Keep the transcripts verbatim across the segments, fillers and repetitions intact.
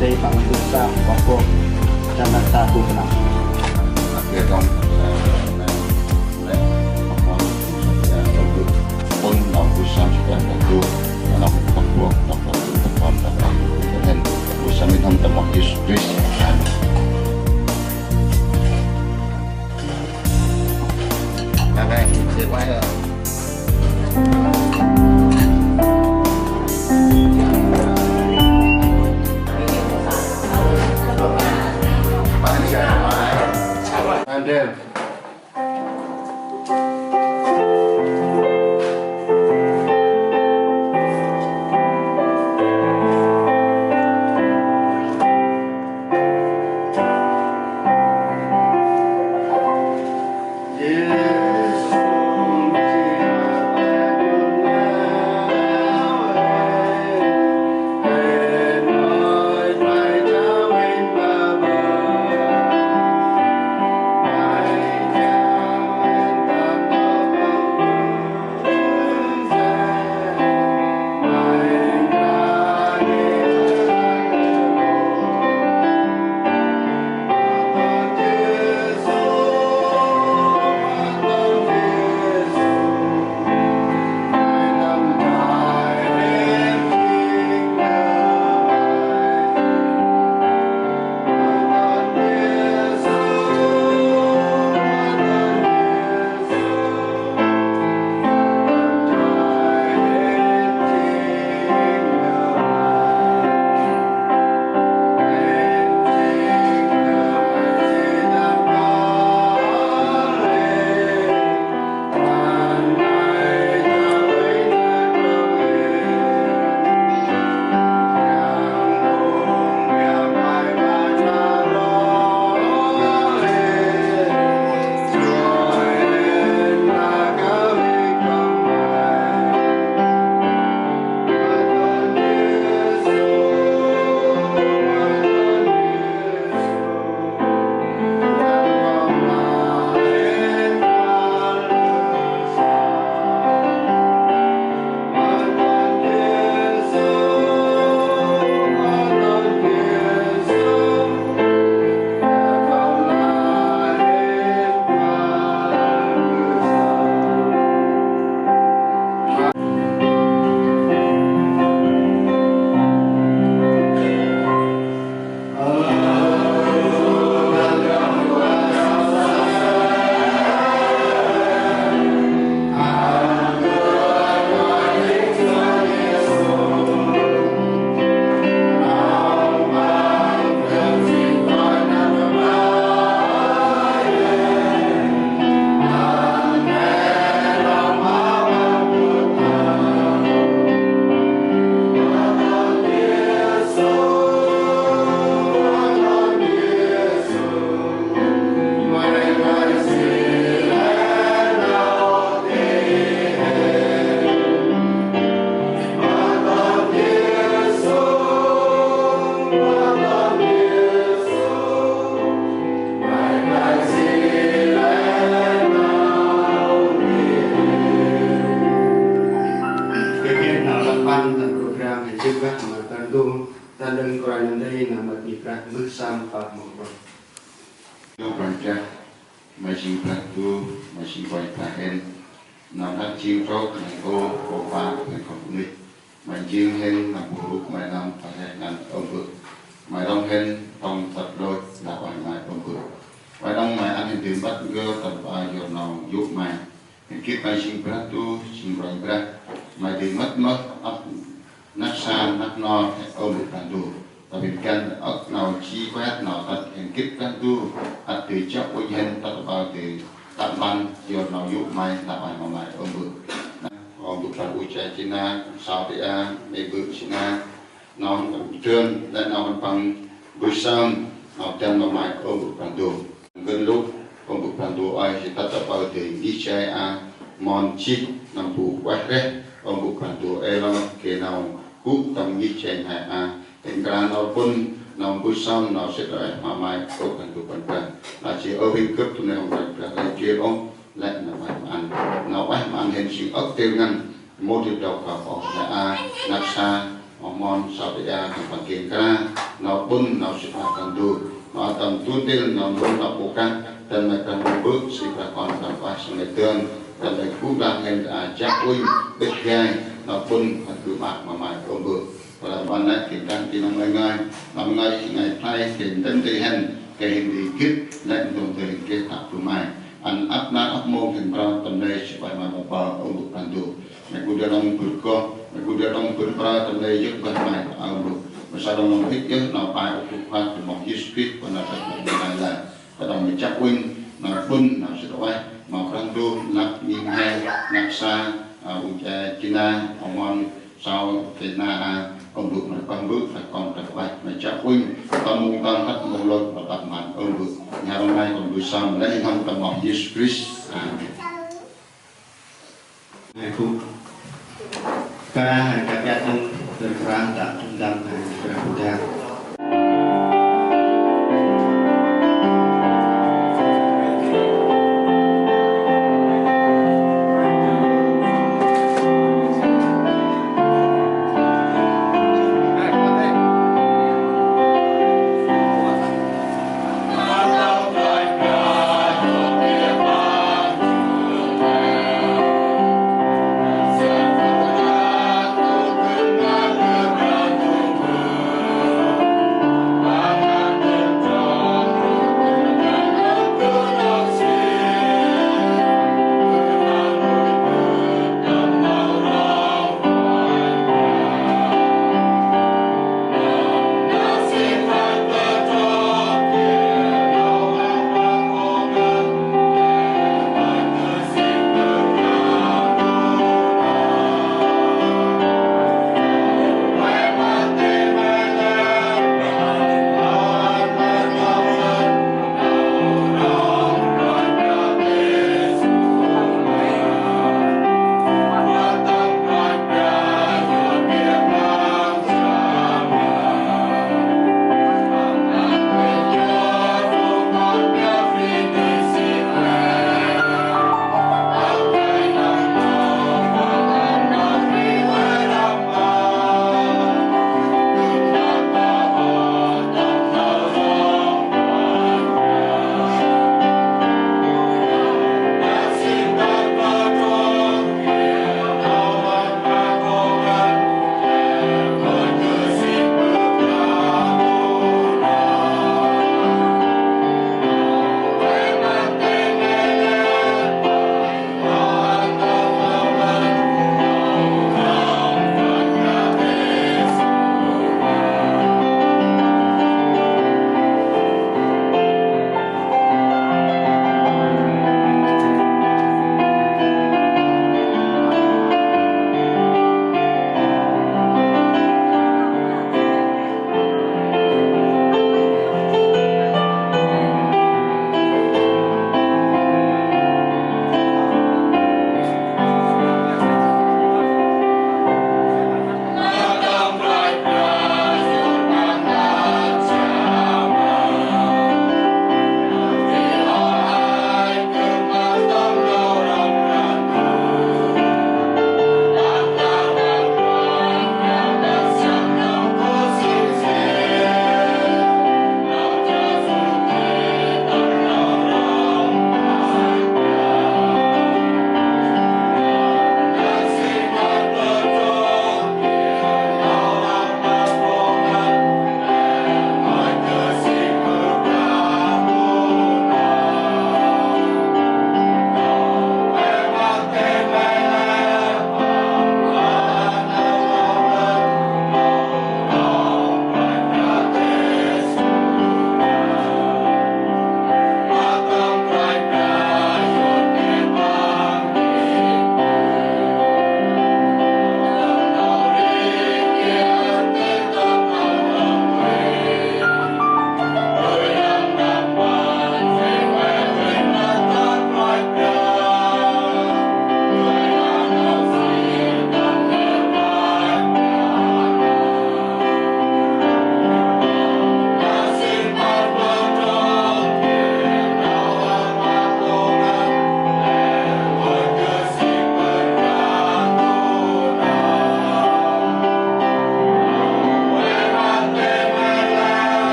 Tê păng bơh sa păng bơh, jăn năk sa bu pnăk. Năk bê dŏng sa lĕ, lĕ, mă mơ̆n, sa bê dŏng bơh, pŭn nŏng bơh sa sa bê dŏng bơh, nŏng bơh bơh, nŏng bơh bơh, nŏng bơh bơh, nŏng bơh bơh, bơh sa mĭn hŏm tâm mâo Yêsu Krist. Amen. Bye bye, say bye. Andel. Kênh nau lăp păn tăn program hên jêng bác ma tăn du, tăn đơ̆ng kôranh nây nau mât ngih Brah mbơh sơm pă mâu ƀơ̆. Nau Brah Brah, May jêng Brah du, May jêng Kôranh Brah hên, nau năk jêng trôk, May ô, Kôranh Brah, May khŏm bunuyh. May jêng hên nau bu rup May năm ta he ngăn ôm bơ̆. May đŏng hên tŏng tât lôch, lah ueh May ôm bơ̆. May đŏng May ăn hên dơi mbăt n'gơ tâm ba yor nau yô̆ May. Hên gĭt May jêng Brah du, jêng Kôranh Brah. May dơi mât mơh ăp năk sa năk nor he ôm bơ̆ Brah du. Ta bơh găn ŏk nau ji kuet nau tât hên gĭt Brah du. Ăt dơi jŏk uănh hên tât ba dơi tât ban yor nau yô̆ May, lah ueh ma May ôm bơ̆. Ôm bơ̆ Brah u che jêng na, sau ti a, mê bơ̆ jêng na. Nau hăn păng dơn, lĕ nau hăn păng bơh sơm, nau dăn ma May ôm bơ̆ Brah du. Ngăn lŭ, ôm bơ̆ Brah du ơi, jêh tât ta pơ dơi ngih jay a, mon jêh, nâm bu ueh rêh, ôm bơ̆ Brah du ơi, lăng geh nau gŭ tâm ngih jay he a, hên nkra nau pŭn, nau bơh sơm, nau sĭt ueh ma May, ôm Brah du păn păn. Lah jêh ơ huêng gâp, tu nê hŏng Brah Brah, lĕ jêh ôh, lĕ nau ueh ma ăn. Nau ueh ma ăn hên jêng ŏk têl ngăn, mâu di đŏk kơ ôh, lĕ a, năk sa, Mâu mon saơ ta aơ hăn păng kiêng kra, nau ƀŭn, nau sĭt nar Brah Ndu, nau tâm du ntil, nau ƀŭn, nau ƀư kah, dăn may Brah Ndu Mbơ̆, si Brah Kon, Brah Huêng Ueh, si may dơn, dăn may gŭ đah hên, a, chiă uănh, bĭt gai, nau ƀŭn, hăn gŭ maak ma may ơ Mbơ̆. Ƀiălah ƀon nây, kiêng kah ti nau may ngơi, nau may ngơi, ngơi play, kiêng dăn ti hên, kơ hên di gĭt, lĕ ntŭng tơ hên gĭt, tă bơh may. Ăn ăp nar ăp mông hên mprơ tâm lê, si ueh ma Bơ̆, ơ Mbơ̆ Brah Ndu. May gŭ dơi đŏng bơ̆ rgâl, may gŭ dơi đŏng bơ̆ mprơ tâm lê yơh bơh may, ơ Mbơ̆. May saơ đŏng lŏng hĭt yơh nau pai ôp ôp huăk tâm moh Yêsu Krist, Kon Nôsret may lơi. Ta đŏng may chiă uănh, nau ƀŭn, nau sĭt ueh, ma Brah Ndu, năk nhĭng he, năk sa, a, u che, China, ơ mon, sau, China, a, ơ Mbơ̆, may pah Mbơ̆, ta kon ta ueh, may chiă uănh, tâm mông tâm hăt mông lôch, ma tăp măn, ơ Mbơ̆. Nau rŏng nây kon Mbơ̆ saơ, lĕ hăn tâm moh Yêsu Krist. Amen. Amen. Kra, kra, kra, kra, kra, kra, kra, kra.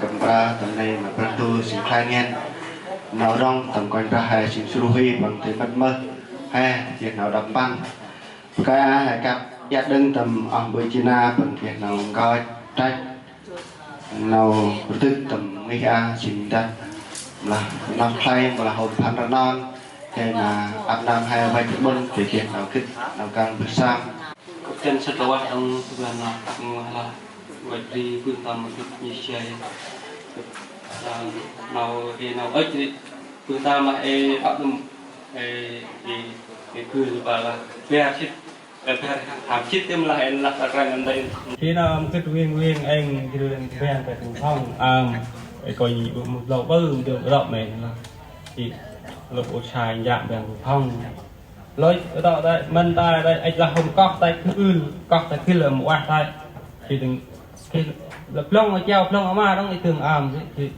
Kơt mbra tâm nây ma Brah Ndu sĭn khlay ngăn. Nau rŏng tâm Kôranh Brah he sĭn srui păng dơi mât mơh. He, jêh nau đăp mpăn. Bơh kơi a he kăp iăt đŏng tâm oh bơ̆ China păng dơi nau nkoch trăch. Nau rtưk tâm ngih a sĭn dăp. Lah nau khlay mâu lah hôm phăn rnon. Dơi ma ăp nơm he văch ƀŭn dơi dơi nau gĭt nau kăng bơh sơm. Kơt dăn sĭt lah wah đŏng tơbăn nau, nau lah. Văch bri bơh tâm gĭt nhi jay. Kơt, a, nau ê nau ŭch ri. Bơh tâm lah ê ăp nŭm. Ê, ê, ê bơh lah ba lah. Ber sĭt, ê ber hăm sĭt tơm lah ê lah ta kranh ăn dơi. Khi nau gĭt wiêng wiêng êng jrơ êng ber ta tŭng thŏng, ăm, ê kônh ƀư mŭt lŏ ƀư, dơ ƀư rŏ mê lah. Ti, lŭk ŭt sai njă ber tŭng thŏng. Lôch, ơ, tŏ, tơ̆, mĭn ta, tơ̆, ĕch lah hôm koh, tơ̆, kơ ưl, koh, tơ̆, kơ lơ mâu uah, tơ̆. Jêh dâng, kơ lơ plŏng, ơ, chiao, plŏng, ơ, ma, đŏng, ê, tơ̆ng, ăm, jêh, jêh,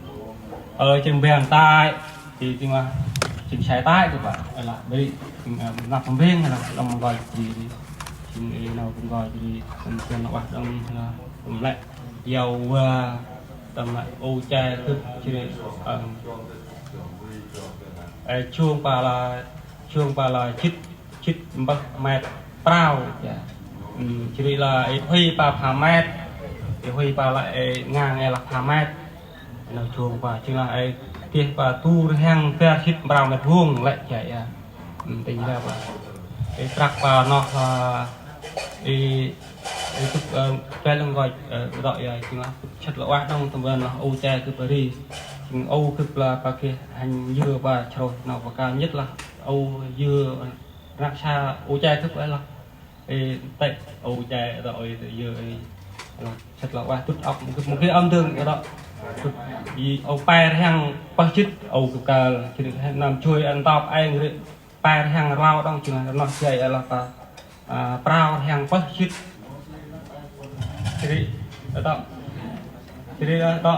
ơ, jêng beng, tơ̆, jêh, jêng ma, jêng sai, tơ̆, jêh, pă, ơ, lah, bri, jêng, ơ, năp pơmbêng, lah, lŏng mâu gay, jêh, jêng, ê, nau pơgay, jêh, jêng, jêng, uah, đŏng, lah, tơm lĕ, yau, wa, tơm lĕ, u, che, kơp, jêh, ơ, ê, chuông pa lah, chuông pa lah, jĭt, jĭt mpơh met prao, ya. Ừm, jêh ri lah, ê, hui pa pha met, ê, hui pa lah, ê, ngang, ê, lah pha met. Nau chuông pa, jêng lah, ê, geh pa du rhiăng bar jĭt prao met vuông lĕ, ya, ya. Ừm, tĭng ra pa. Ê, trăk pa noh, a, ê, ê, tŭk, ơ, pe lăng goj, ơ, rŏ, ya, jêng lah, sĭt lah uah đŏng tâm ban lah, u che kơp ri. Jêng u kơp lah, pa geh hăn yơ pa chrôih nau pa kan nhất lah, u yơ, rnăk sa u che kơp ê lah. Ê, tê, u che, rŏ, ê, tê, yơ, ê, lah, sĭt lah uah tŭt ŏk, mâu geh, mâu geh ăm dơng, rŏ. Tŭt, i, u pe rhiăng pơh jĭt, u kơp kơl, jêh ri nơm joi ăn tŏp êng ri, pe rhiăng rlau đŏng, jêh ri noh jay, ê, lah, ta, a, prao rhiăng pơh jĭt. Jêh ri, ơ, tŏ. Jêh ri, ơ, tŏ.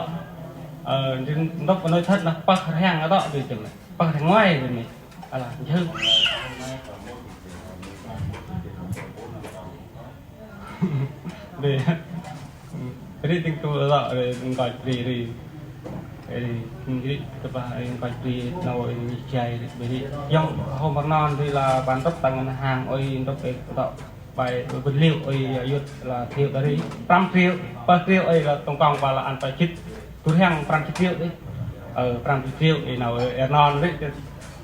Ơ, jêh ri ntŭk nội thất lah pơh rhiăng, ơ, tŏ, jêh ri, pơh rhiăng ngoai, jêh ri. Alah, jêh. Ri. Ri tĭng tu lŏ, ri nkoch ri, ri. Ri, ri, tơpă, ri nkoch ri, nau, ri jay, ri, ri. Yŏng hôm rnon, ri lah ban ntŭk ta ngân hàng, ôi, ntŭk, ê, tŏ, bai, vật liệu, ôi, yŭt lah triệu ta ri. Prăm triệu, pơh triệu, ôi, lah tŏng kŏng, pa lah ăn pa jĭt. Du rhiăng prăm jĭt triệu, ri. Ơ, prăm jĭt triệu, ê, nau, ê, rnon, ri,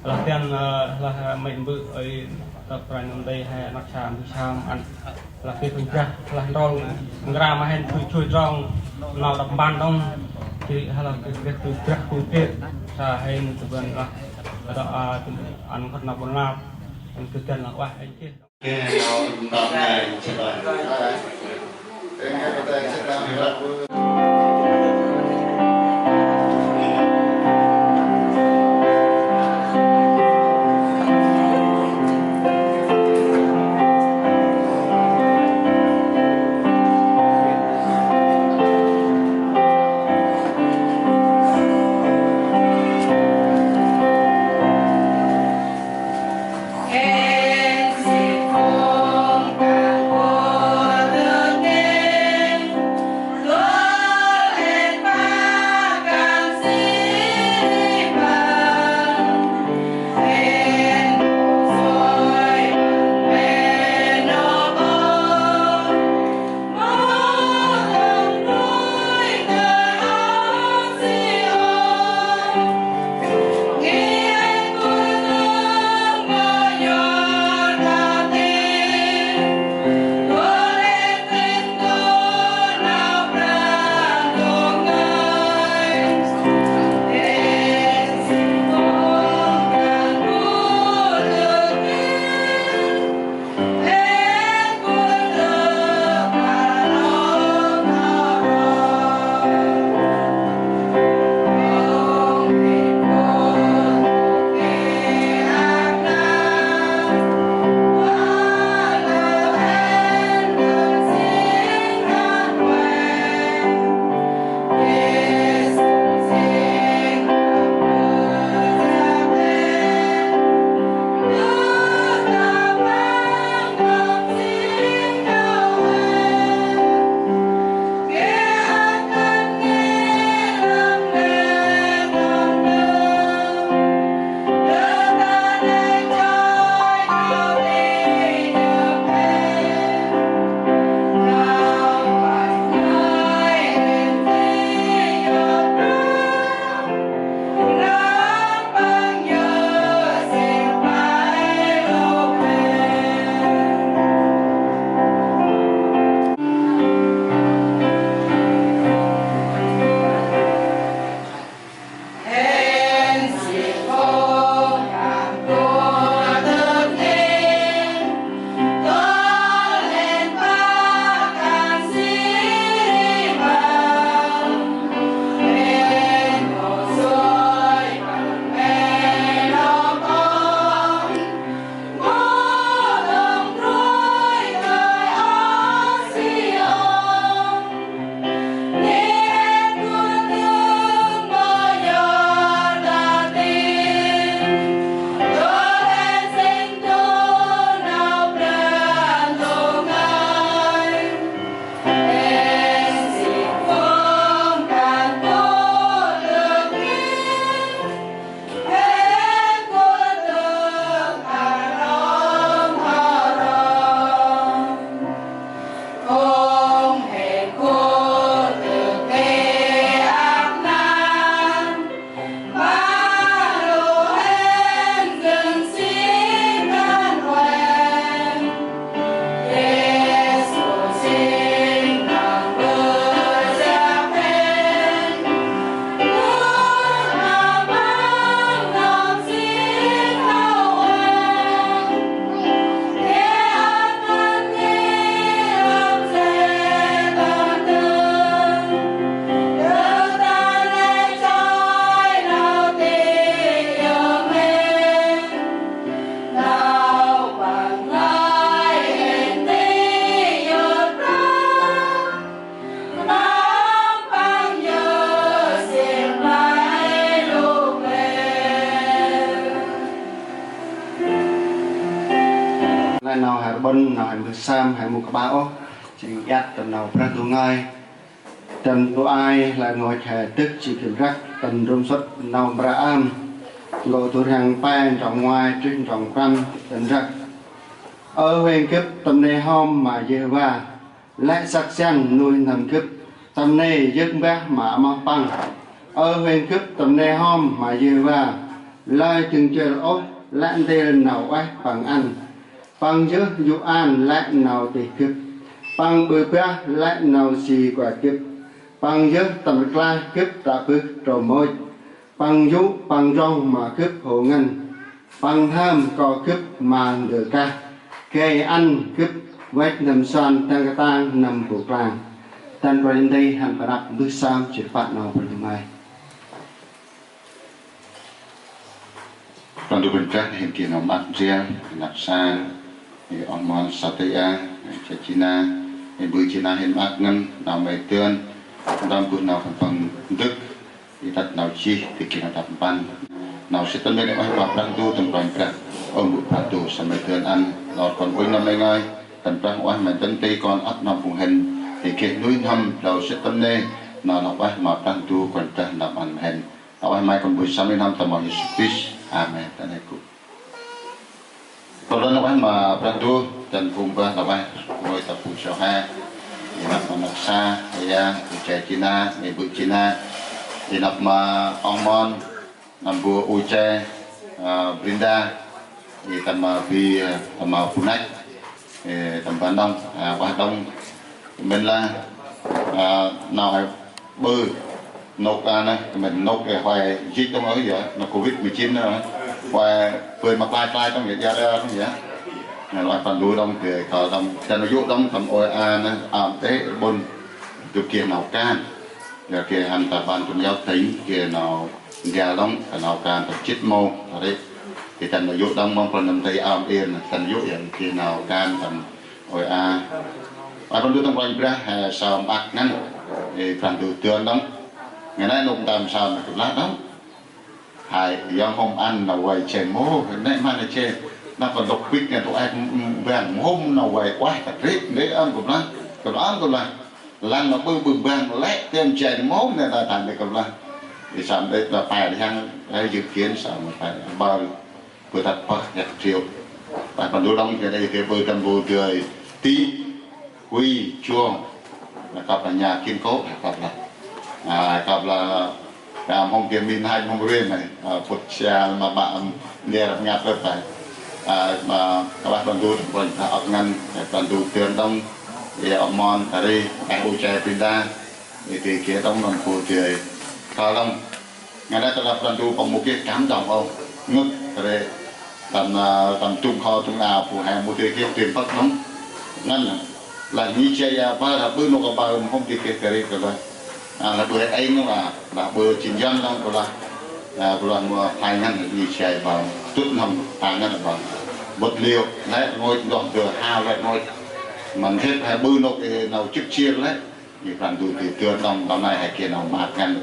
Lah tian, ơ, lah, ơ, mê̆ mbơ̆, ơi, tăp ranh nơm dê he, năk sa mbơ̆ sa ăn. Lah tian păng brah, lah nrol, ngra ma hên, chui, chui trong, nau đăp mpăn đŏng. Jêh ri, lah, kơ brah, kơ brah, kơ brah, sa hên, tơ bân, lah, ơ, ăn khât nau bân nap, ăn kơ tian lah uah, êng jêh. Ƀon nau he mbơh sơm he mâu kƀah ôh, jêng iăt tâm nau Brah Ndu ngơi. Tâm tu ai lĕ ngôch he dâk jêng gĭt răk tâm ndrôm sŭt Nau Mprơ Ơm, nkô̆ du rhiăng pe, ndrong ngoai truh ndrong prăm, tâm răk. Ơ huêng gâp tâm nê hom ma Yêhôva, lĕ săk siăn nuih n'hâm gâp tâm nê yơk mbah ma amoh păng. Ơ huêng gâp tâm nê hom ma Yêhôva, lơi dâng jêr ôh lĕ ntil nau ueh păng ăn. Păng yơh yô̆ an lĕ nau tih gâp. Păng ƀư bah lĕ nau si kuăt gâp. Păng yơh tâm rklaih gâp tă bơh trôm môch. Păng yô̆ păng rŏng ma gâp hô ngăn. Păng n'hâm ko gâp ma ndơ kah, gay ăn gâp văch n'hâm suan dăng katang n'hâm bu klang. Dăn Kôrintô hăn prăp mbơh sơm jê̆t pă nau bơh nau mai. Păng du bơh kah hên geh nau măt ndrel, năp sa, ê oh mon sa tê a, ê cha Jina, ê bơ̆ Jina hên măt ngăn, nau may dơn, đăm bơh nau khân păng dâk, ê tât nau jêh, tê geh nau tât mpăn. Nau sĭt tâm nê ueh ma Brah Ndu tâm Kôranh Brah, ơ bơ̆ Brah Ndu sa may dơn ăn, lor kon uănh nau may ngơi, tâm Brah ueh ma dơn tê kon ăp nau phung hên, tê geh nuih n'hâm, nau sĭt tâm nê, nau lor ueh ma Brah Ndu Kôranh Brah nau ăn ma hên. Nau ueh may kon bui sâm ê n'hâm tâm Yêsu Krist. Amen. Tăn hê gŭ. Kôranh nau ueh ma Brah Ndu, dăn gŭ mbah nau ueh, ngơi ta bu cho he. Ê năp ma năp sa, ê ya, ê cha Jina, ê bơ̆ Jina. Ê năp ma oh mon, nâm bu u che, a, Brinda. Ê tâm ma bi, a, tâm ma bu năch. Ê tâm ban đŏng, a, ueh đŏng. Mĭn lah, a, nau he ƀư nôk a nê, mĭn nôk ê hoai jêh đŏng ơ ya, nau Covid mười chín nê, hoai ƀư ma klai klai đŏng ya, ya, ya, đŏng ya. Nê, ueh Brah Ndu đŏng, geh kơl đŏng, dăn yô̆ đŏng, tâm ôi a nê, ăm tê, ƀon, dŭp geh nau kan. Ya geh hăn ta ban tum yau tênh, geh nau, geh đŏng, nau kan, ta jêt mâu, ta rê. Geh dăn yô̆ đŏng, mong Brah Ndu tê ăm êr, dăn yô̆ ya, geh nau kan, tâm Ôi a. Ôi Brah Ndu tâm Kôranh Brah, ê, sơm ăk ngăn. Ê, Brah Ndu dơn đŏng. Ngăn nê nôk tâm sơm kơ blah đŏng. Hai, yang hôm ăn nau vay che mô, nê ma nê che. Nau kơ dôk bĭk nê dôk ăk bang hôm nau vay ueh kơ trip, nê ăn kơ blah. Kơ blah ăn kơ blah. Lăng nau ƀư ƀư bang lĕ tem che mô nê ta than nê kơ blah. Ê, sơm đê ta pe hăng, ê, dự kiến sơm pe bang. Bơ tât pơh yak triệu. Ôi Brah Ndu đŏng, geh nê geh bơ tâm bu dơi. Ti, Huy, Chuông. Nê kăp lah nhà kiên cố, nê kăp lah. A, kăp lah, a, mông geh min hai mông rin nê. A, pŭt sia ma ƀă, ưm, nia rap ngăp rap tay. A, ma, kăp lah Brah Ndu, Brah Ndu ăp ngăn, Brah Ndu dơn đŏng. Ê oh mon, ta ri, ê u che Brinda. Ê tê geh đŏng nâm bu dơi. Kơ đŏng. Ngăn nê ta lah Brah Ndu păng mâu geh cảm động ôh. Ngŭt rê tâm, a, tâm tum kho tum ao phung he mâu dơi geh tim păk đŏng. Ngăn nê. Lah nhi che ya ba lah ƀư nôk ba hôm dơi geh kơ rê kơ lah. A, lah ƀư êng nôk a, lah ƀư jêng yăn đŏng kơ lah. A, kơ lah mâu phai ngăn nhi che ba. Tŭt n'hâm ta ngăn ba. Bột liu, lĕ ngôi ndoh dơ hao lĕ ngôi. Măn hêt he ƀư nôk ê nau chức chiêr lĕ. Ê Brah Ndu dơi dơn đŏng, tâm nê he geh nau măt ngăn.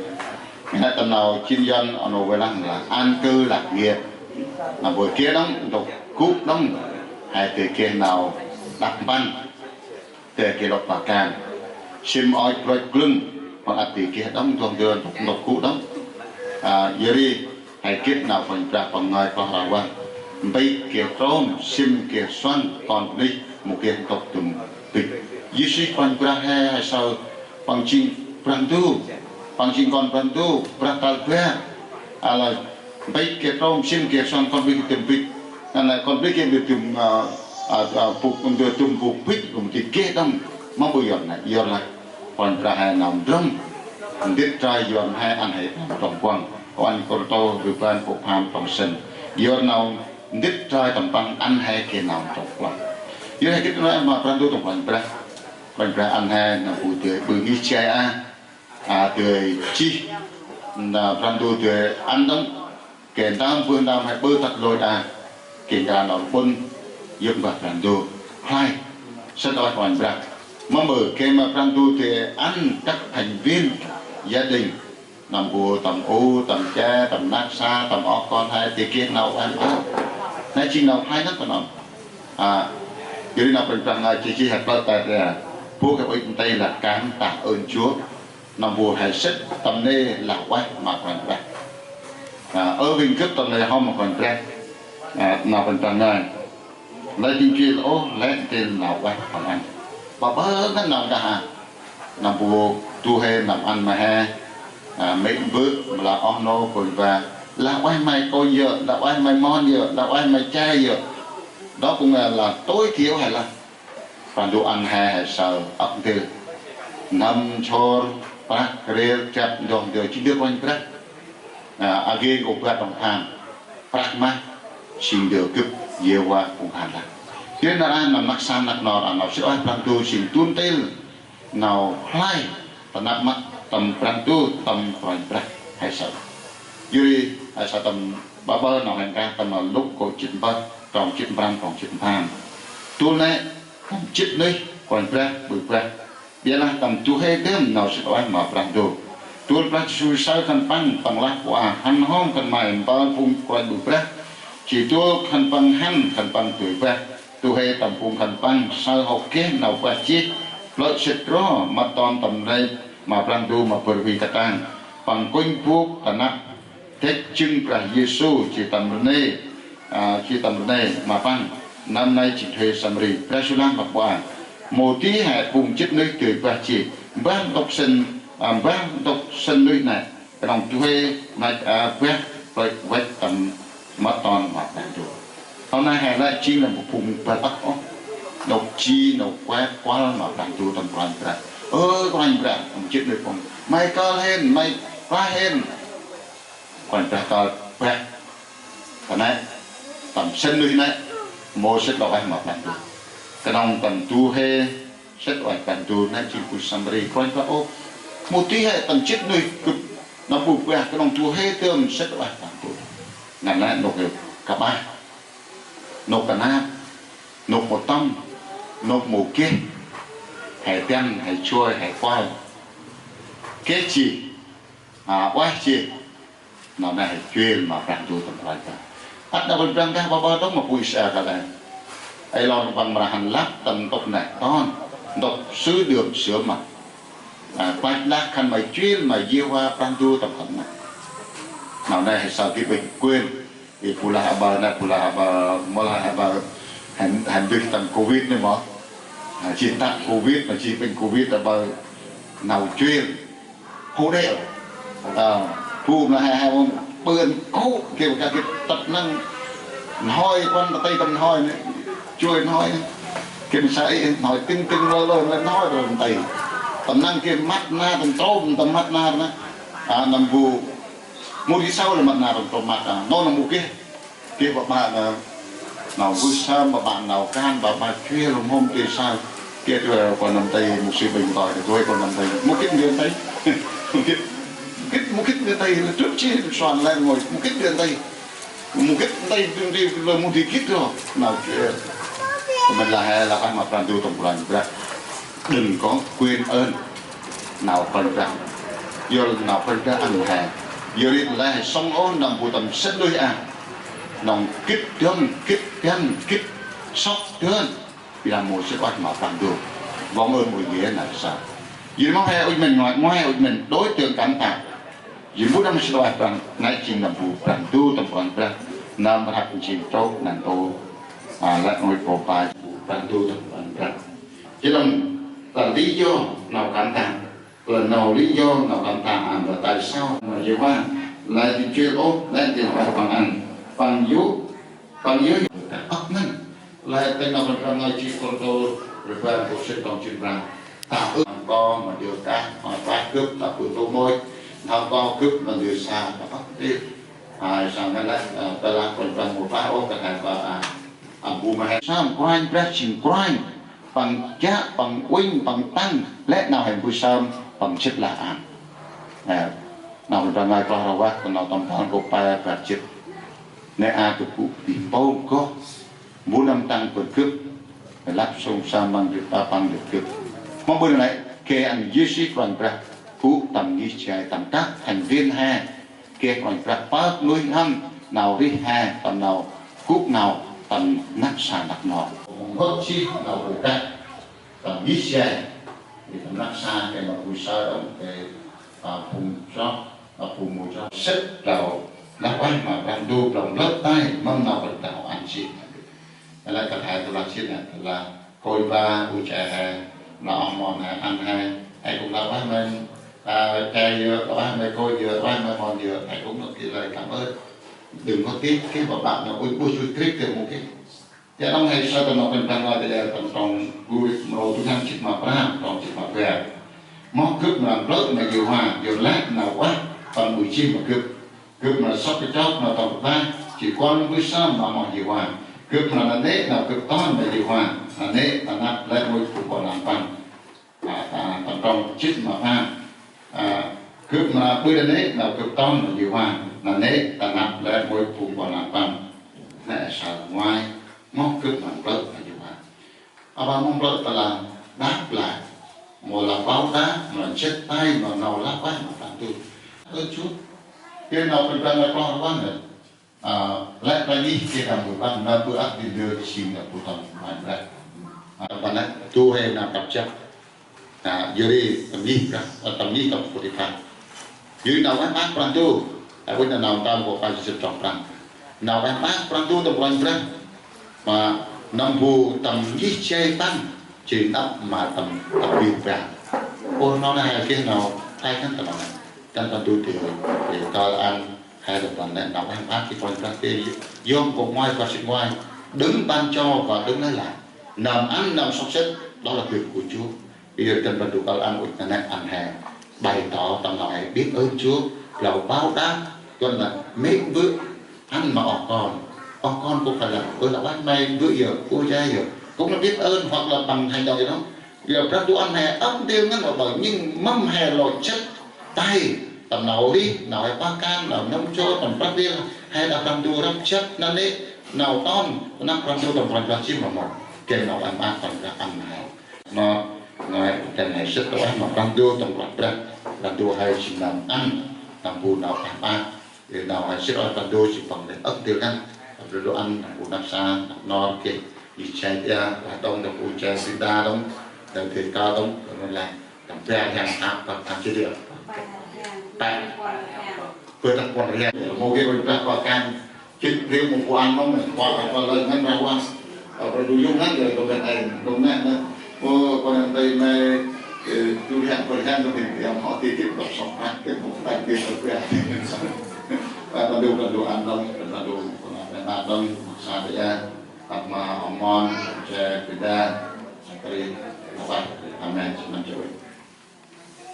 Ngăn nê tâm nau jêng yăn, a, nau vay lăng lah an cư lạc nghiệp. Nau bu geh đŏng, ntŭk gŭ đŏng. He dơi geh nau đăp mpăn. Dơi geh lŏk ba kan. Sĭm ôi broch glưng. Păng ăt dơi geh đŏng, dŏng dơn, ntŭk gŭ đŏng. A, yor ri, he gĭt nau Kôranh Brah păng ngơi kloh rah vah. Mbĭt geh trôm, sĭm geh suăn, kon bunuyh, mâu geh ntŭk dŭm bĭch. Yêsu Kôranh Brah he, he saơ, păng jêng Brah Ndu, păng jêng kon Brah Ndu, Brah tal bar. A lah, mbĭt geh trôm, sĭm geh suăn, kon bunuyh geh dŭm bĭch. Ngăn nê kon bunuyh geh dŭm, a, a, a, bôk, dŭm bôk bĭch, dŭm bĭch geh đŏng, mâu ƀư yor nê, yor lah. Kôranh Brah he nau ndrŏng, ndĭt trai yor he ăn he trong kuăng. Kôranh Kôrintô, rơbăn, kô̆ pham trong sĭn. Yor nau ndĭt trai tâm păng ăn he geh nau trong kuăng. Yor he gĭt nau ma Brah Ndu tâm Kôranh Brah. Kôranh Brah ăn he nau bu dơi ƀư ngih jay a. A, dơi jêh. Nê Brah Ndu dơi ăn đŏng. Geh ntơm bơh ntơm he ƀư tât lôch a. Geh nkra nau ƀŭn yơk mbah Brah Ndu. Hlay. Sĭt ơi Kôranh Brah. Mâm ƀư geh ma Brah Ndu dơi ăn các thành viên gia đình. Nâm bu tâm u, tâm che, tâm năk sa, tâm oh kon he, dơi geh nau ăn a. Nê jêng nau hlay năk tâm nâm. A, Jêh ri nau Kôranh Brah ngơi jêh jêh he plơ̆ ta ri a. Bôk he ŭch nti lah kan ta ơn Chúa. Nau bu he sĭt tâm nê lah ueh ma Kôranh Brah. A, ơ vĭng gâp tâm nê hŏm ma Kôranh Brah. A, nau Kôranh Brah ngơi. Lĕ jêng jêl ôh, lĕ jêng lah ueh păng ăn. Ƀaƀơ ngăn nau đah a. Nau bu du huê nau ăn ma he. A, mê̆ bơ̆, ma lah oh nô, kônh va. Lah ueh may kônh yơh, lah ueh may mon yơh, lah ueh may che yơh. Đó cũng là, là tối thiểu hay là Brah Ndu ăn he, he saơ âk ndơ. N'hâm, nsôr, prăk, rêl, drăp, ndoh ndơ, jêng ndơ Kôranh Brah. A, a geh kô̆ bar đŏng pham. Prăk mah, jêng ndơ gâp, Yêhôva phung hăn lah. Jêh ri nar aơ nau năk sa năk nor, a nau sĭt ueh Brah Ndu jêng du ntil nau khlay ta năp măt tâm Brah Ndu, tâm Kôranh Brah he saơ. Jêh ri he saơ tâm ƀaƀơ nau he nkah tâm Luk kô̆ jê̆t mpơh, trong jê̆t mprăm, trong jê̆t mpham. Dôl nĕ tâm jê̆t nuyh Kôranh Brah ƀư brah. Ƀiălah tâm du huê dơm nau sĭt ueh ma Brah Ndu. Dôl Brah Yêsu saơ khân păng, păng lah bu a hăn hŏm khân may mpơl phung kôranh ƀư brah. Jêh dôl khân păng hăn, khân păng dơi bah. Du huê tâm phung khân păng saơ hŏ geh nau bah jêh. Plơ̆ sĭt ro măt ton tâm nây ma Brah Ndu ma bơr hui katang. Păng kŭnh bôk ta năp dăch jâng Brah Yêsu jêh tâm rnê, a, jêh tâm rnê ma păng. Nâm nây jêng du huê Samari. Brah Yêsu lah ma bu a: Mâu di he phung jê̆t nuyh dơi bah jêh. Mbah ntŭk sĭn, a, mbah ntŭk sĭn nuyh nây. Knŏng du huê măt, a, bah plơ̆ văch tâm măt ton ma Brah Ndu. Hŏ nây he lĕ jêng lah phung băl âk ôh. Nôk ji, nôk kuet kuăl ma Brah Ndu tâm Kôranh Brah. Ơ Kôranh Brah, tâm jê̆t nuyh phung may kơl hên, may klah hên. Kôranh Brah kơl bah. Ta nây, tâm sĭn nuyh nây, mâu sĭt ueh ma Brah Ndu. Knŏng tâm du huê sĭt ueh Brah Ndu nây jêng phung Samari. Kôranh Brah ôh: Mâu di he tâm jê̆t nuyh gâp nau bu bah, knŏng du huê dơm sĭt ueh Brah Ndu. Ngăn lĕ nôk kƀah, nôk knap, nôk mâu tŏng, nôk mâu geh, he dăn, he joi, he kuăl, geh jêh, a, ueh jêh. Nau nây he juel ma Brah Ndu tâm Kôranh Brah. Ăt nau Kôranh Brah ngăn ƀaƀơ đŏng ma phung Israel kăl e. Ê lor păng mra hăn lăp tâm ntŭk neh ton, ntŭk sư đưm sơm ma. A, klach lah khân may juel ma Yêhôva Brah Ndu tâm khân may. Nau nây he saơ gĭt ŭch kuên. Ê bu lah aƀaơ nây, bu lah aƀaơ, mâu lah aƀaơ hăn, hăn dơi tâm covid nây mâu. A, jêh tât covid, ma jêh ƀĭn covid aƀaơ nau juel. Hô đêl. Ơ, bu ma he, he mâu ƀư ăn kŭ, geh kah gĭt tât năng nhoi, kuăn ta tây tâm nhoi nây. Joi nhoi. Geh ma sa ê nhoi tĭng tĭng lơ lơ, lơ nhoi tâm tây. Tâm năng geh măt nar tâm trôm, tâm măt nar nây. A, nâm bu mâu di saơ lĕ măt nar tâm trôm măt, a, nô nâm bu geh. Geh ƀaƀă nau, nau mbơh sơm, ƀaƀă nau kan, ƀaƀă jêh lŏm hôm geh saơ. Geh dơi kuăn nâm tây, mục sư Bình ƀă dơi kuăn nâm tây. Mâu gĭt ndơ tây. Mâu gĭt, mâu gĭt, mâu gĭt ndơ tây, lĕ trŭt jêh, suan lĕ ngôi, mâu gĭt ndơ tây. Mâu gĭt tây, đương đi, lơ mâu di gĭt ro. Nau jêh. Kơmĭn lah he, lah ueh ma Brah Ndu tâm Kôranh Brah. Đừng có quên ơn nau Kôranh Brah. Yor nau Kôranh Brah ăn he. Yor ri lah he sŏng ôh nâm bu tâm sĭn nuyh a. Nŏng gĭt dơm, gĭt dơm, gĭt sŏk dơm. Bi lah mâu sĭt ueh ma Brah Ndu. Vong ơn mâu geh nau sa. Yor ri mâu he ŭch mĭn ngơi, mâu he ŭch mĭn đối tượng cảm tạ. Yor ri bu nâm sĭt ueh Brah, nây jêng nâm bu Brah Ndu tâm Kôranh Brah. Nâm Brah jêng trôk năn tô. A, lĕ ngôi pô pa bu Brah Ndu tâm Kôranh Brah. Jêh lŏng ta lý do nau cảm tạ. Lĕ nau lý do nau cảm tạ ăn, là tại sao mà Yêhôva lĕ jêng juel ôh, lĕ jêng ueh păng ăn. Păng yô̆, păng yô̆ ta âk ngăn. Lĕ tĭng nau Kôranh Brah ngơi jêh Kôrantô rbăn kô̆ sĭn trong jê̆t prăm. Ta ư ăn ko ma djơ̆ kah, ma kah gâp, ta ư tô môch, nau ko gâp ma djơ̆ sa, ta âk đêl. Hai sa ngăn lĕ, ơ, ta lah Kôranh Brah mâu pah ôh, ta khai pah, a, a bu ma he. Sơm Kôranh Brah jêng Kôranh. Păng jă, păng uănh, păng tăng, lĕ nau he mbơh sơm, păng jê̆t lah ăn. Ơ, nau Kôranh Brah ngơi kloh rah vah, ta nau tâm mpơl kô̆ pe, bar jê̆t. Nê a gâp gŭ bih mpôl goh, mbu nâm tăng bơh gâp, lăp sông sa măng dĭt ta păng dĭt gâp. Mâu bơh nê, geh ăn Yêsu Kôranh Brah, gŭ tâm ngih jay tâm kah, thành viên he, geh Kôranh Brah pơk nuih n'hâm nau rêh he tâm nau gŭ nau tâm năk sa năk nor. Mâu gĭt jêh nau bu kah tâm jêh jay, i tâm rnăk sa gay ma bu saơ đŏng gay, a, phung chroh, a, phung mâu chroh sĭt đao lah ueh ma Brah Ndu, đŏng lăp tay mâm nau bơh đao ăn jêh. Lĕ kah he tơlah jêh nê, tơlah kônh va u che he, nau oh mon he, ăn he, he gŭ lah ueh ma, a, che yơh, lah ueh ma kônh yơh, lah ueh ma mon yơh, he gŭ nơh gĭt lơi tâm ơ̆t. Đŏng kơt gĭt, gĭt bơh ƀă nơh ŭch ƀuh chuih krĭp gĭt mâu gĭt. Jêh nơh he saơ tâm nau Kôranh Brah nau tê tâm trong gŭ mrô du rhiăng jê̆t ma prăm, trong jê̆t ma bar. Moh gâp mra mplơ̆ ma Yêhôva, yorlah nau ueh păng ŭch jêh ma gâp. Gâp mra sŏk kachok nau tâm rklaih, jêh kuăl mbơh sơm ma amoh Yêhôva. Gâp mra nanê̆ nau gâp ton ma Yêhôva, nanê̆ ta năp lĕ rngôch phung ƀon lan păng. A, a, tâm trong jê̆t ma pham. A, gâp mra ƀư nanê̆ nau gâp ton ma Yêhôva, nanê̆ ta năp lĕ rngôch phung ƀon lan păng. Nê saơ ngoai, moh gâp mra mplơ̆ ma Yêhôva. Aƀaơ mâu mplơ̆ ta lah đăp lah, mâu lah ƀâo đăp, mâu lah jê̆t tay, mâu nau lah ueh ma Brah Ndu. Ơ Chúa, gay nau Kôranh Brah nau kloh rvăn nê. A, lĕ ta ngih gay nau bu păng, nau bu ăt di ndơ jêng nau bu tâm Kôranh Brah. A, păng nê, du huê nau kăp jăp. A, yor ri tâm ngih Brah, a, tâm ngih tâm Pôtipha. Yor ri nau ueh maak Brah Ndu, a, ueh nau tâm kô̆ păng jêh sĭt trong prăng. Nau ueh maak Brah Ndu tâm Kôranh Brah. Ma nâm bu tâm ngih jay păng, jêh nđâp ma tâm, tâm ngih Brah. Ơ, nau nê he geh nau, he kăn tâm nê. Tâm Brah Ndu di, di kơl ăn, he tâm nê, nau ueh maak gay Kôranh Brah di, yơh kŏ ngoai, kŏ sĭt ngoai. Đŏng ban cho, kŏ đŏng lơi lah. Nâm ăn, nâm sŏk sĭt, đó là quyền của Chúa. Yor tâm Brah Ndu kơl ăn ŭch nanê̆ ăn he. Bày tỏ tâm lòng he biết ơn Chúa, là báo đáp, tuân là mẹ vợ ăn mà oh kon. Oh kon không phải là, ơ, là bác may vợ giờ, cô trai giờ. Cũng là biết ơn hoặc là bằng hành động gì đó. Giờ Brah Ndu ăn he ăp ntil ngăn mà bởi nhưng mâm he lŏ jê̆t tay. Tâm nau rêh, nau he pah kan, nau nâm chô, tâm Brah Ndu he đăp Brah Ndu răp jê̆t nanê̆, nau ton, nau Brah Ndu tâm Brah Ndu jêh ma mâu. Gay nau ăn, ăn tâm Brah ăn he. Nau, nau, tâm he sĭt ueh ma Brah Ndu tâm Brah Brah, Brah Ndu he jêng nau ăn, nau bu nau ueh maak, ê, nau he sĭt ueh Brah Ndu jêng păng lĕ ăp ntil ngăn, Brah Ndu ăn, nau bu năp sa, nau nor geh, i jay ia, lah đŏng, nau bu jay si đa đŏng, nau geh ka đŏng, nau lĕ, tâm bar rhiăng ăp, ăp, ăp jêh đê. Pă, pơh tât puăn rhiăng, mâu geh ueh Brah pah kan, Jêh ri mâu bu ăn mâu mê, kuăl, kuăl lơi ngăn rah văng. Ơ, Brah Ndu yô̆ ngăn, ơ, kâ ngăn ay, kâ ngăn nê. Mâu, kâ ngăn tay mê, ơ, du rhiăng, kâ rhiăng, kâ ngăn, ơ, mâu tih tih, đŏk sŏk prăk, tih mâu prăk, tih mâu prăk. Ơ, Brah Ndu, Brah Ndu ăn đŏng, Brah Ndu, kâ ngăn, Brah Ndu, sa tê ya, tăp ma oh mon, che, bida, sa kri, nau vah, amen, sĭt nâm joi.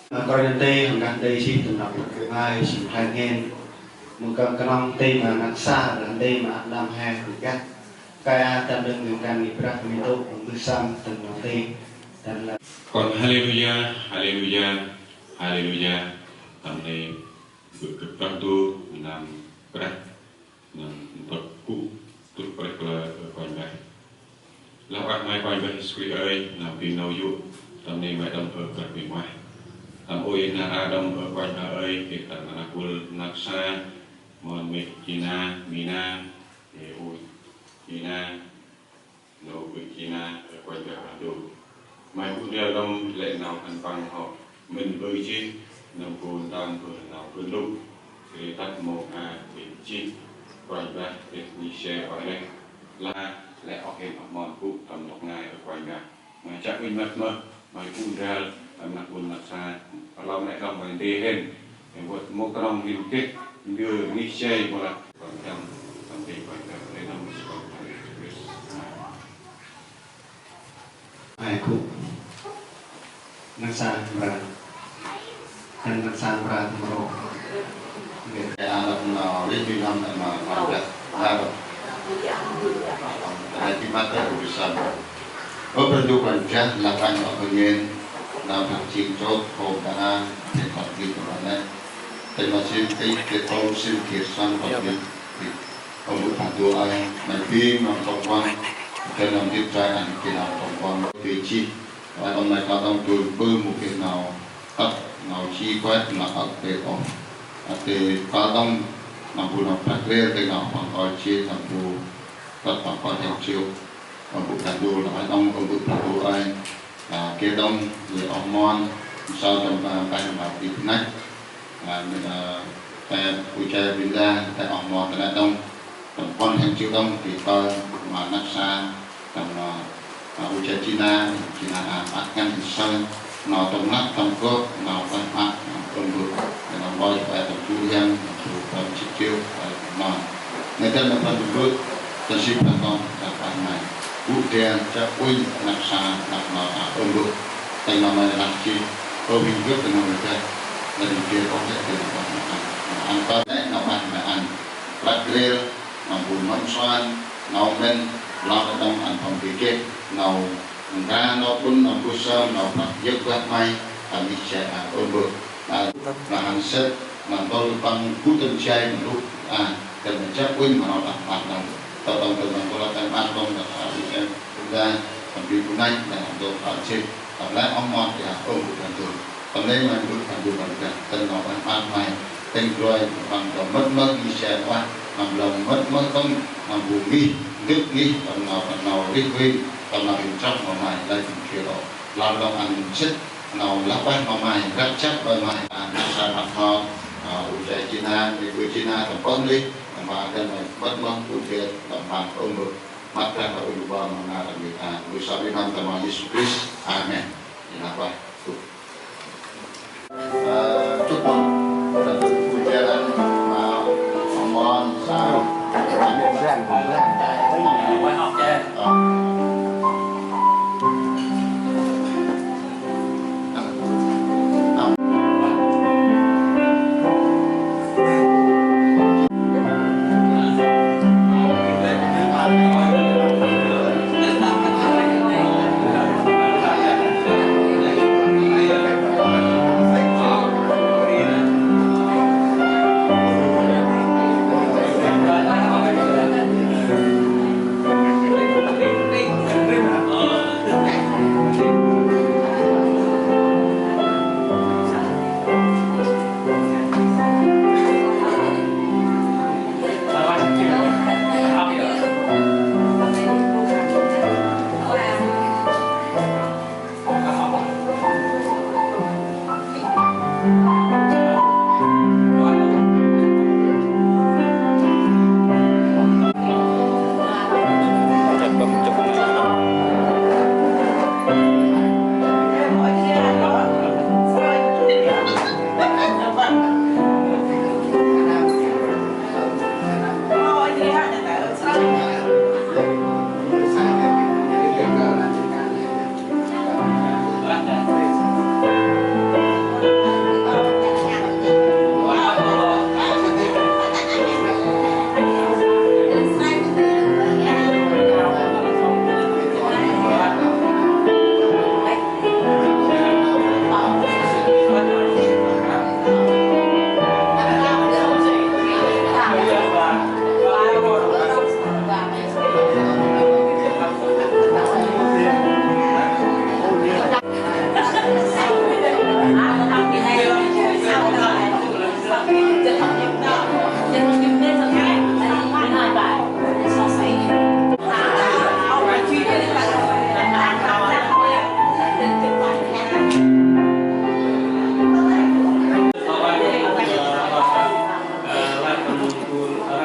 Kôranh Brah nti, hăng kah nti sĭt tâm năp năp kơ ngai, sĭt ngai ngên. Mâu geh knŏng nti ma năp sa, Brah nti ma ăt nơm he, hăng kah. Kơi a tâm đơ̆ng ngăn kăn ngih Brah nti tŭ, hăng mbơh sơm tâm năp nti. Tâm năp. Kon haleluya, haleluya, haleluya. Tâm nê, bơh kơ Brah Ndu, nơm Brah. Nơm ntŭk gŭ, tŭk prêk lơ, ơ Kôranh Brah. Lah ueh May Kôranh Brah Yêsu Krist ơi, nơm bêng nau yô̆, tâm nê May đŏng ơ Brah bêng ueh. Tâm ôi nar aơ đŏng ơ Kôranh Brah ơi, geh tâm anak vâl anak sa, mon mê Gina, Mina, ê ôi, Gina, Nô bơ̆ Gina, ơ Kôranh Brah Ndu. May gŭ ndrel đŏng lĕ nau ăn păng hŏ mĭn bơ̆ jêh, nơm bu ntơm bơ̆ nau bơ̆ lŭ. Jêh ri tât mông a bơ̆ jêh, Kôranh Brah geh ngih jay ueh rêh. Lah lĕ oh hên oh mon gŭ tâm ntŭk ngai ơ Kôranh Brah. May chiă uănh măt mơh, may gŭ ndrel, ơ, năk ƀon năk sa, ơ, lŏng nĕ đŏng may nti hên. Ê, vât mâu knŏng hên geh ndơ ngih jay mâu lah. Kon chăm, tâm nti Kôranh Brah, ê nơm Yêsu Krist. Amen. Ay gŭ. Năk sa mra. Hên năk sa mra mrô. Nggih. Ê, anak nau, ê, bi năm nau, nau, nau, nau. Ê, bi măt, ê, bi sa. Ơ Brah Ndu Kôranh Brah, lah ueh ma ơ ngên, nau Brah jêng chôt, hôm ta a, hên phat bi tâm nê. Tê ma sĭn tê, tê tôm sĭn kiê săn phat bi. Ơ Brah Ndu ơi, may bi nau tông quang, tê nau dit trai ăn kê nau tông quang. Bi jêh, Ơ, tâm nê kâo tâm dôl bơh mâu geh nau tât, nau ji kuet, nau ăt bê ôh. Ơ, tê kâo tâm nâm bu nau prăk rêl, tê nau păng kâo ji, nâm bu tât păng kâo hên jê̆. Ơ, bu Brah Ndu, lah ai đŏng, ơ, bu Brah Ndu ơi. Ơ, geh đŏng, geh oh mon, sa tâm, ơ, Brah Ndu, ơ, i bnăch. Ơ, ơ, ta, bu cha Vinda, ta oh mon, ta nê đŏng. Tâm pôn hên chiu đŏng, ti tơ, ma năp sa, tâm, ơ, ơ, bu cha China, China, ơ, ăt ngăn, sa, nau tâm lăp, tâm gop, nau tâm ăt, nau tâm bŭt, nau boi, ơ, tâm chu hiam, tâm chu, tâm chit chiu, ơ, tâm non. Nê tâm nê tâm bŭt, tâm si tâm non, tâm ăt nai. Bŭt dia, cha uin, năp sa, năp non, ơ, tâm bŭt. Tâm nau nai lăp chi, ơ, vinh gop, tâm nau nai, nau vinh gop, ơ, tâm nau nai, nau ăt. Nau ăt tâm nê, nau ăt nai ăt. Lăp rêl, nau bu mâm suan, nau mĭn, lăp tâm ăn tâm bi geh, nau Nda nau ƀŭn nau bu sơm nau prăk yơk bah may, tâm ih jay a ƀơ̆ ƀơ̆. Nau, nau hăn sĭt, nau tôl păng bu tâm jay nau lŭk a, tâm nau jăp uĭn ma nau tăp păt nau. Tơ tông tâm nau tôl tăp păt nau, nau tăp ih jay, tâm bi bu nai, nau tôl păt jêh, tâm lĕ oh mon jay a ƀơ̆ ƀơ̆ tâm tôl. Tâm lĕ may ƀơ̆ tâm bu tâm jay, tâm nau tăp păt may. Tĭng roi păng tâm mât mât ngih jay ueh, tâm lŏm mât mât tâm, tâm bu ngih, ndâk ngih, tâm nau, tâm nau rih rih, tâm nau rinh chăp ma may, lơi tĭng kê rô. Lăm lŏng ăn sĭt, nau lăp ueh ma may, răk jăp ma may. Ăn sa măt hŏ, a, u jay China, mi bu China, tâm pơh lih, tâm ba găn may, mât mât, u jay, tâm păng ôm bơh. Măt răng ma u lu ba ma ngă tâm bi, a, u sa bi năm tâm Yêsu Krist. Amen. Ina ueh. Ơ, chúc mừng. Ơ, chúc mừng. Ơ, chúc mừng. Ơ, ông Bon, sao? Ơ.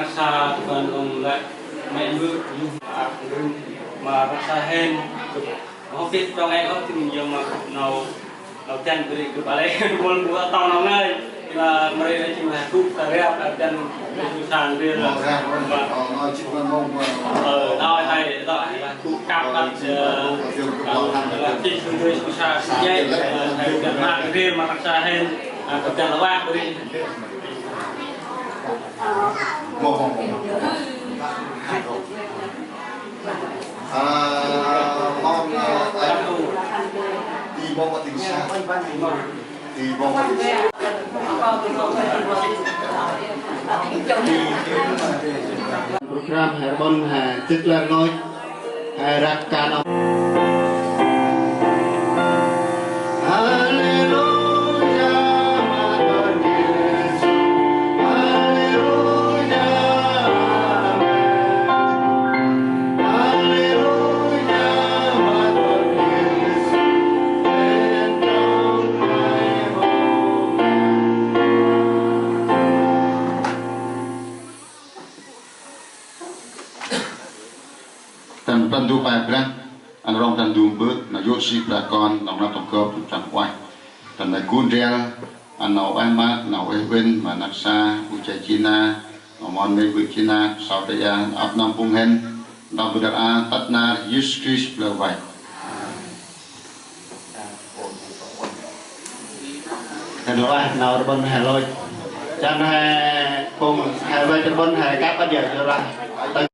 Rasa Tuhan ong lek mẹ mbư yuh ak ngư ma rasa hên. Hŏ pit trong eng ôh tĭng yơng ma nau, nau dăn bri gâp a lĕ. Mâl bu a tâo nau ngơi. Lah mri a jing lah gŭ ta riap a dăn bu san bri lah. Ơ, nau hai, nau hai lah gŭ kăp a, ơ, lah ti su dui su sa, sa jai, ơ, hai dăn ma bri ma rasa hên, ơ, ta dăn lah wah bri. Mong, mong, mong. À, mong, à, à, đi mong có tình sa. Đi mong có tình sa. Program Hermon, à, Chitler Ngoj. Ơ, răk kan ơ. Haleluya, ma Tuhan Yêsu. Haleluya, amen. Haleluya. Trăn du pe Brah, ăn rŏng trăn du mbơ̆, nau yô̆ si Brah Kon, nau năp tâm gơp, tâm trăn ueh. Tâm nai gŭ ndrel, ăn nau ueh măt, nau ueh uĭn, ma năk sa, u che jêh na, nau mon mê bơ̆ jêh na, sau ta ia, ăp nơm phung hên, nau bơ̆ đăr a, tât nar, Yêsu Krist, plơ̆ vay. Hên ueh, nau rbăn he lôch. Chan he, phung he vay rbăn he kăp ăt ia, jơlah.